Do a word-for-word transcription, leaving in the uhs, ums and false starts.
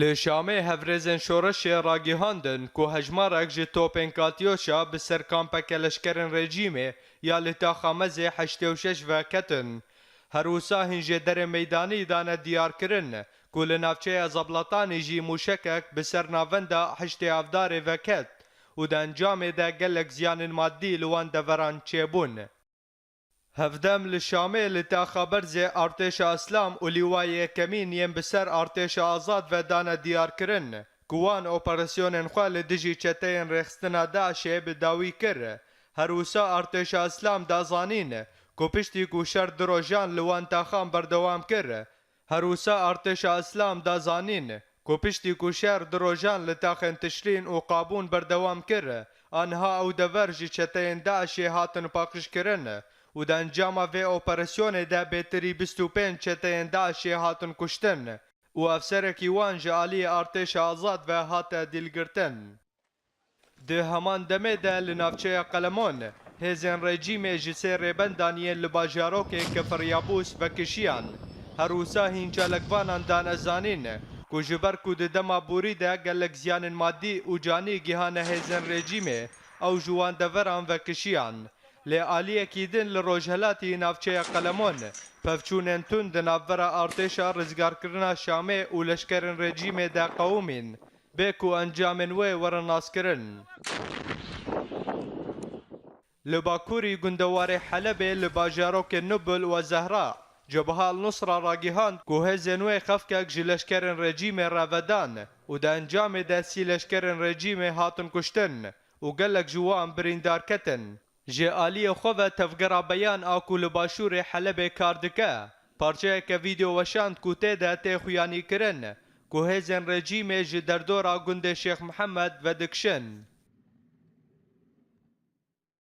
Li Şamê hevrêzên şoreşê ragihandin ku hejmarek ji topên Katyoşa bi ser kampeke leşkerên rejîmê ya li taxa Mezê heştê û şeş ve ketin. Her wisa hîn jêderên meydanî dane diyarkirin ku li navçeya Zablatanî jî mûşekek bi ser navenda heştê Avdarê ve ket û di encamê de gelek ziyanên madî li wan deveran çêbûn. Hevdem li Şamê li taxa Berzê artêşa Îslam û Lîwayê Yekemîn yên bi ser artêşa Azad ve dane diyarkirin ku wan operasyonên xwe li dijî çeteyên rêxistina DAIŞê bi dawî kir. Her wisa artêşa Îslam da zanîn ku piştî ku şer du rojan li wan taxan berdewam kir, Her wisa artêşa Îslam da zanîn ku piştî ku şer du rojan li taxên Tişrîn û Qabûn berdewam kir, aniha ew dever ji çeteyên DAIŞê hatin paqijkirin û di encama vê operasyonê de bêtirî bîst û pênc çeteyên DAIŞê hatin kuştin û efserekî wan ji aliyê artêşa Azad ve hate dîlgirtin. Di heman demê de li navçeya Qelemon, hêzên rejîmê ji sê rêbendan yên li bajarokê Kefir Yabûs vekişiyan. Her wisa hîn çalakvanan dane zanîn ku ji ber ku di dema borî de gelek ziyanên madî û canî gihane hêzên rejîmê, ew ji wan deveran vekişiyan. Lê aliyekî din li rojhelatî navçeya Qelemon, pevçûnên tund di navbera artêşa rizgarkirina Şamê û leşkerên rejîmê de qewimîn. Bê ku encamên wê werin naskirin. Li bakurî gundewarê Helebê li bajarokên Nubul û Zehra, Cebha El Nusra ragihand ku hêzên wê xefkek ji leşkerên rejîmê re vedan û di encamê de sî leşkerên rejîmê hatin kuştin û gelek ji wan birîndar ketin. Ji aliyê xwe ve tevgera Beyan a ku li başûrê Helebê kar dike, parçeyeke vîdeo weşand ku tê de tê xuyanîkirin ku hêzên rejîmê ji derdora gundê Şêx Mihemed vedikişin.